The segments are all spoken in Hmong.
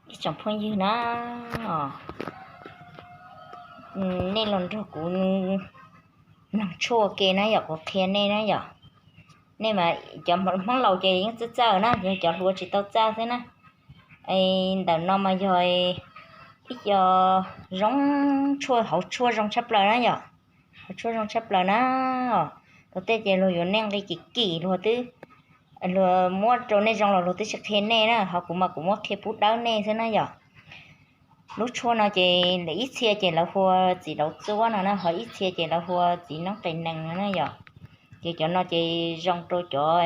Ib tsoom phooj ywg na, nej los nrog kuv mloog tshuaj ua ke na yom, kuv qhia nej na yom. Nej mas cov Hmoob laus ces yeej txawj txawj na, yog cov hluas tsis tau txawj xwb na. Ntawm no mas yog ib co zoo, tshuaj hauv tshuaj zoo tshaj plaws na yom, hauv tshuaj zoo tshaj plaws na. Luag tej ces luag yuav nej nqi kim kim, luag twb, luag muab rau nej zoo los luag twb tsis qhia nej na, ho kuv mas kuv muab qhia pub dawb nej xwb na yom. Lub tshuaj no ces ib txhia ces lawv hu ua txiv lauv txuab no na, ho ib txhia ces lawv hu ua txiv noob qes nees no na yom. Ces cov no ces zoo rau cov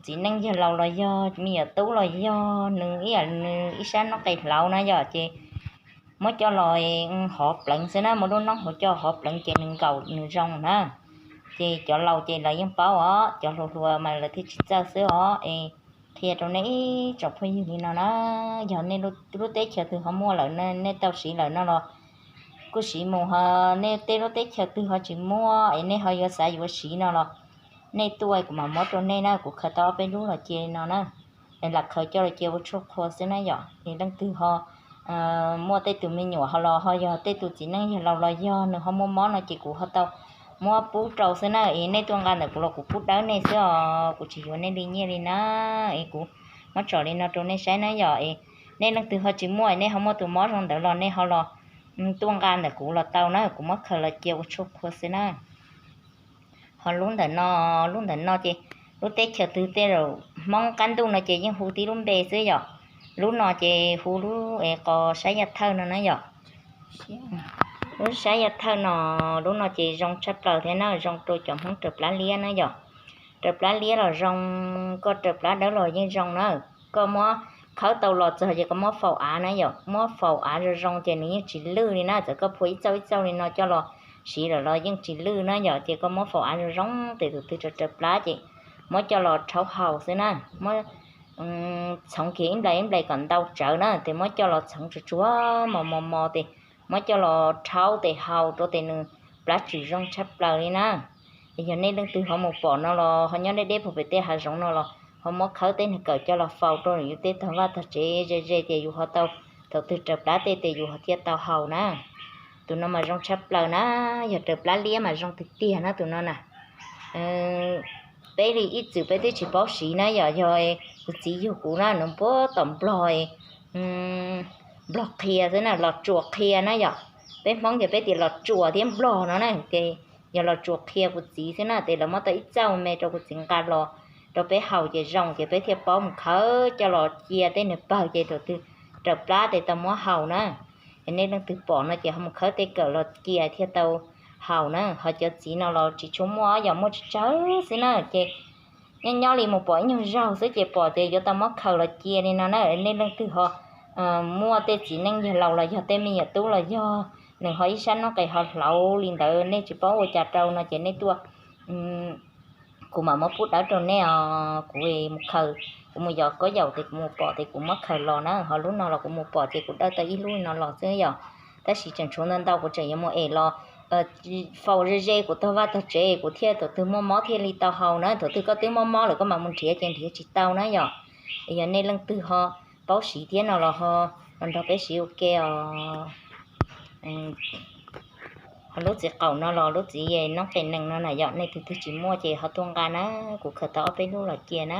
txiv neej yawg laus los yog me nyuam tub los yog nws ib yam nws ib sab noob qes hlauv na yom, ces muab coj los hov pleev xwb na, muab lub noob hauv coj hov pleev ces nws nkaum nws zoo na. Ces cov laus ces lawv yeej paub os, cov hluas hluas mas lawv thiaj tsis txawj xwb os. Es qhia rau nej ib tsoom phooj ywg li no na, yog nej lub teb chaws twg ho muaj lawm, nej tau siv lawm no los kuj siv mus, ho nej tej lub teb chaws twg ho tsis muaj es nej ho yuav xav yuav siv no los nej tuaj kuv mam muab rau nej na, kuv khaws tau ob peb lub los cia li no na. Es lam khaws coj los cia ua tshuaj qhua xwb na yom. Es leej twg ho muaj tej tus me nyuam ho los ho yog tej tus txiv neej yawg laus los yog nws ho muaj mob no ces kuv ho tau muab pub rau xwb na. Es nej tuaj nqa ntawm kuv los kuv pub dawb nej xwb os, kuv tsis yuav nej li nyiaj li na. Es kuv muab tsom li no rau nej saib na yom. Es nej leej twg ho tsis muaj, nej ho muaj tus mob zoo ntawd los nej ho los tuaj nqa ntawm kuv los tau na, kuv muab khaws los cia ua tshuaj qhua xwb na. Ho lub ntawm no, lub ntawm no ces lub teb chaws twg tej zaum Hmoob qab ntuj no ces yeej hu tib lub npe xwb yom. Lub no ces hu lub es qos sab yaj thawj no na yom. Lub sab yaj thawj no, lub no ces zoo tshaj plaws thiab na, zoo rau cov Hmoob raws plab liab na yom. Raws plab liab los zoo, koj raws plab dawb los yeej zoo na. Koj muab khawb tau los txog ces koj muab faus av na yom, muab faus av zoo zoo ces nws yeej tsis lwj li na. Txawm koj phua ib txauj ib txauj li no coj los siv lawm los yeej tsis lwj na yom. Ces koj muab faus av zoo zoo, ces tus twg raws plab ces muab coj los rhaub haus xwb na. Muab txhoov kiag ib nplais ib nplais kom ntau tsawv na, ces muab coj los txhoov tsuag tsuag mos mos mos ces muab coj los rhaub tes haus rau ces nws plab tshwm zoo tshaj plaws li na. Yog nej leej twg ho mus pom no los ho nyob deb deb puag pem tej hav zoov no los ho muab khawb tej niag kawm coj los faus rau yus tej tog vaj tog tsev ze ze ces yus ho tau, thaum twg raws plab tej ces yus ho thiaj tau haus na. Tus no mas zoo tshaj plaws na, yog raws plab liab mas zoo tiag tiag na tus no na. Peb li ib txwm peb twb tsis paub siv na yom, yog kuv txiv yug kuv na, nws puag tom Nplog, Nplog qhia xwb na, Los Tsuas qhia na yom. Peb Hmoob ces peb tias Los Tsuas thiab Nplog no na, ces yog Los Tsuas qhia kuv txiv xwb na, ces lawv muab tau ib txauj me rau kuv txiv nqa los rau peb haus ces zoo, ces peb thiaj paub mus khawb coj los cia tej niag pawg ces thaum twg raws plab ces tau muab haus na. Es nej leej twg pom no ces ho mus khawb tej kawm los cia thiaj tau haus na. Ho cov txiv no los tsis tshua muaj, yog muaj tsawg tsawg xwb na, ces nyob nyob li mus pom ib nyuag zaug xwb ces pom ces yuav tau muab khaws los cia li no na. Nej leej twg ho muaj tej txiv neej yawg laus los yog tej me nyuam tub los yog nws ho ib sab noob qes ho hlauv li ntawd nej tsis paub ua cas rau no ces nej tuaj, kuv mam muab pub dawb rau nej os. Kuv mus khaws, kuv mus yos kaub yaum ces kuv mus pom ces kuv muab khaws los na. Ho lub no los kuv mus pom ces kuv dawb tau ib lub no los xwb yom. Tab sis tseem tshuav ntau ntau, kuv tseem yuav mus es los faus ze ze kuv tog vaj tog tsev, kuv thiaj thaum twg muaj mob thiaj li tau haus na. Thaum twg koj twb mob mob lawm koj mam mus nrhiav ces nrhiav tsis tau na yom. Yog nej leej twg ho paub siv thiab no los ho los nrog peb siv ua ke os. Ho lub txiv qaum no los lub txiv noob qes nees no na yom, nej twg twg tsis muaj ces ho tuaj nqa na, kuv khaws tau ob peb lub los cia na.